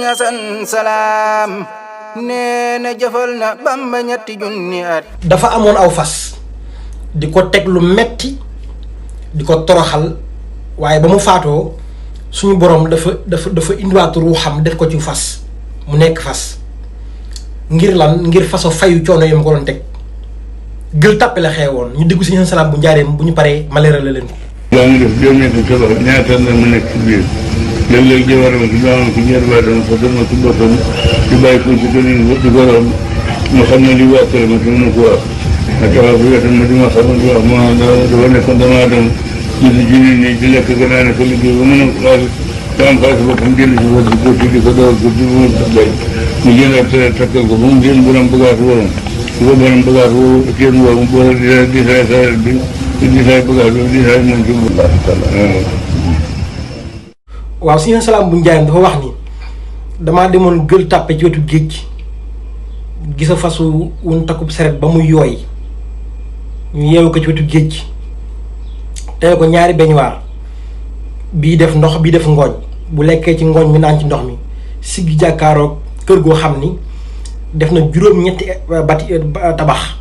Asan Salaam nee na jëfal na Bamba ñetti junni at. dafa amoon aw fas di ko teg lu metti di ko toroxal waaye ba mu faatoo suñu borom dafa indiwaat ruuxam def ko ci fas mu nekk fas ngir lan ngir faso fayu coono yi ma ko doon teg Gueule Tapée la xewoon ñu diggu Sëriñ Salaam bu njaareem bu ñu paree ma leeral leen ko. yaa ngi def juróom-ñetti tabax ñaata la mu nekk ci biir léeg-léeg jabaram ci doomam ci ñeer baatam fa dama ci boppam di bàyyi ko ci commune bi di ko romb ma xam ne li waa kër ma te mënu ko wax ma taxaw fi wetam ma di ma xamal di wax ma dafa nekkoon damaa dem ci nit ñi di lekk gannaaw ne ko liggéey ba mën a xaalis ba am xaalis boppam jënd si fa di ko ci di ko dawal ko di mu bay mu jëndaat tere takkal ko ba mu jënd borom bagaas worom su ko borom bagaas woo kenn woo mu boole di saay saret bi di saay bagaas bi di saay moom ci bu baax waaw Sëriñ Salaam bu Njaareem dafa wax ni damaa demoon Gueule Tapée ci wetu géej gisa fasu wun takkub seret ba muy yooy ñu yeewu ko ci wetu géej tey ko ñaari beñuwaar bii def ndox bii def ngooñ bu lekkee ci ngooñ mi naan ci ndox mi siggi jàkkaaroog kër goo xam ni def na juróom-ñetti tabax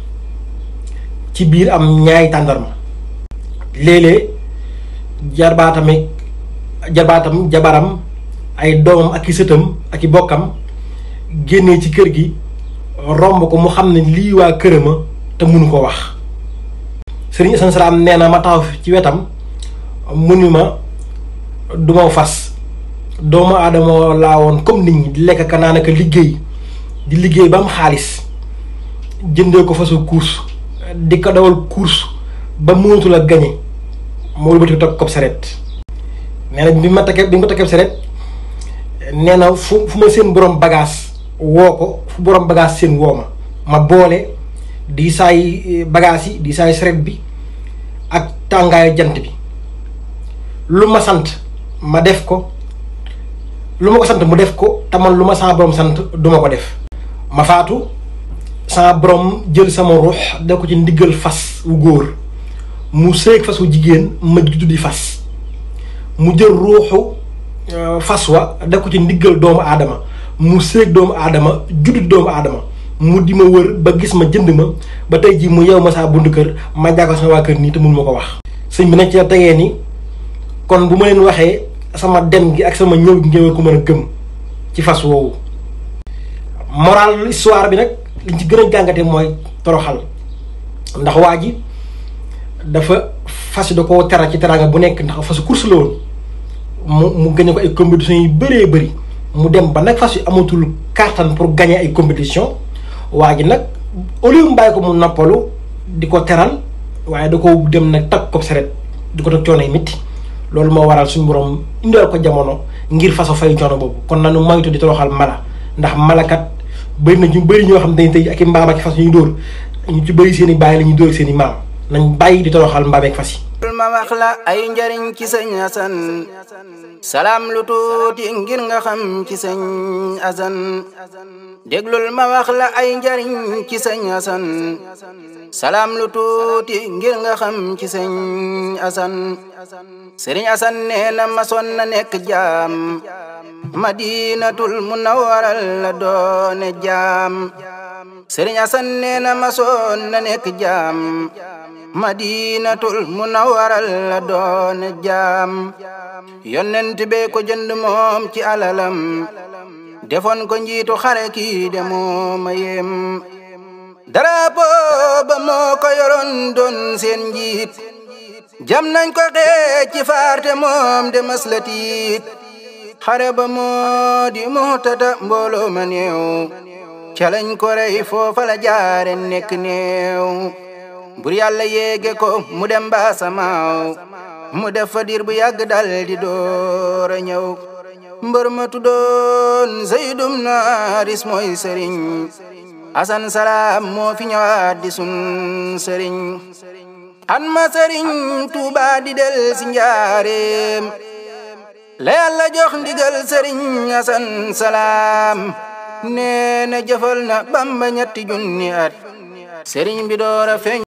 ci biir am ñaari tàndarma léeg-léeg jarbaatam jabaram ay doomam ak i sëtam ak i bokkam génnee ci kër gi romb ko mu xam ne lii waa kërama te mënu ko wax. Sëriñ Asan Salaam nee na ma taxaw ci wetam mu ni ma duma fas doomu aadama laa woon comme nit ñi di lekk ka naan ak liggéey di liggéey ba am xaalis jëndee ko fasu course di ko dawal course ba mënatu la gañe moo lu ba teg ko saret nee na bi ma takkee saret nee na fu ma seen borom bagage woo ko fu borom bagage seen woo ma boole di saay bagage yi di saay saret bi ak tàngaayu jant bi lu ma sant ma def ko lu ma ko sant mu def ko te man lu ma sama borom sant duma ko def ma faatu sama borom jël sama ruux def ko ci ndiggal fas wu góor mu séeg fas wu jigéen ma tuddi fas mu jël ruuxu fas wa def ko ci ndiggal doomu aadama mu séeg doomu aadama juddu doomu aadama mu di ma wër ba gis ma jënd ma ba tey jii mu yeew ma saa buntu kër ma jàkko sama waa kër nii te mun ma ko wax. sëñ bi nag ci tegee ni kon bu ma leen waxee sama dem gi ak sama ñëw gi ngeen ko mën a gëm ci fas woowu. moral histoire bi nag liñ ci gën a jàngate mooy toroxal ndax waa ji dafa fas da koo teral ci teraanga bu nekk ndax fasu course la woon mu gagné ko ay compétitions yu bëree bëri mu dem ba nag fas yu amatul kàttan pour gagner ay compétition waa ji nag au lieu mu bàyyi ko mu noppalu di ko teral waaye da ko dem nag takk ko saret di ko teg coono yi métti loolu moo waral suñu borom indiwal ko jamono ngir faso fay coono boobu kon nanu moytu di toroxal mala ndax malakat bëri na ñu bëri ñoo xam dañ tey ak i mbaam ak fas ñuy dóor ñu ci bëri seen i bàyyi la ñuy dóor seen i maam nañ bàyyi di toroxal mbaam ak fas yi. ma wax la ay njariñ ci Sëriñ Asan Salaam lu tuuti ngir nga xam ci Sëriñ Asan déglul ma wax la ay njariñ ci Sëriñ Asan Salaam lu tuuti ngir nga xam ci Sëriñ Asan Sëriñ Asan nee na masoon na nekk jaam Madinatul Munawwara la doone jaam Sëriñ Asan nee na masoon na nekk jaam Madinatul Munawwara la doone jaam yonent bee ko jënd moom ci alalam defoon ko njiitu xare kii de mooma yem drapeau ba moo ko yoroon doon seen njiit jam nañ ko xeej ci faarte moom de maslatiit xare ba moo di Mu'tata mbooloo ma néew ca lañ ko rey foofa la jaare nekk néew bur yàlla yéege ko mu dem ba samaaw mu def fa diir bu yàgg dal di door a ñëw mbër ma tuddoon Zaydum Naaris mooy sëriñ Asan Salaam moo fi ñëwaat di sun sëriñ an ma sëriñ Tuuba di del si njaareem la yàlla jox ndigal sëriñ Asan Salaam nee na jëfal na Bamba ñetti junni at sëriñ bi door a feeñ